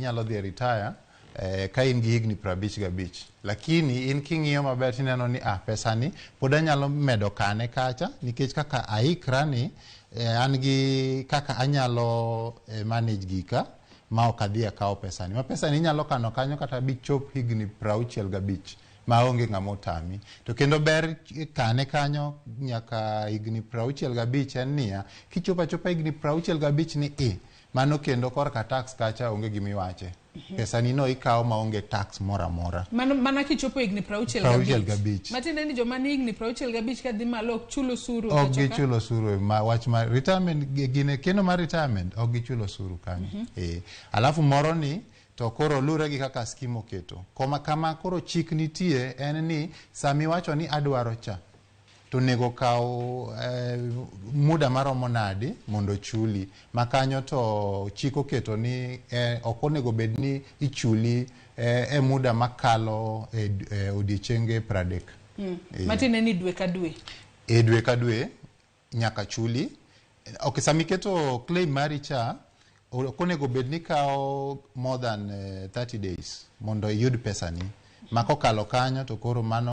inyalo dhi e retire ka in gi higni 55, lakini in king'iyo maber tineno ni ah, pesani pod anyalo medo kane kacha nikech kaka aikra ni an gi kaka anyalo manage gika ma ok adhi akawo pesani. Ma pesani inyalo kano kanyo kata bichop higni 65 ma onge ng'ama otami. To kendo ber kane kanyo nyaka higni 65 en niya, kichopo achopa higni 65 ni i, mano kendo korka tax kacha onge gimiwache. Pesani no ikawo maonge tax moro amora. Mano mana kichopo higni 65. 65. Matiende ni joma ni higni 65 kadhi malo ok chul osuru Ok pacho ka? Gichulo osuru ma wach mar retirement, gine keno mar retirement ok gichulo osuru kanyo. Alafu moro ni to koro lure gi kaka scheme oketo. Koma kama koro chik nitie en ni sami wacho ni adwaro cha to onego kaw muda maromo nadi mondo chuli. Ma kanyo to chik oketo ni ok onego bed ni ichuli e muda makalo odiochienge 30. Matiende ni dwe ka dwe. E dwe ka dwe nyaka chuli. Ok, sama iketo claim mari cha ok onego bed ni kawo more than 30 days mondo iyud pesani. Ma kokalo kanyo to koro mano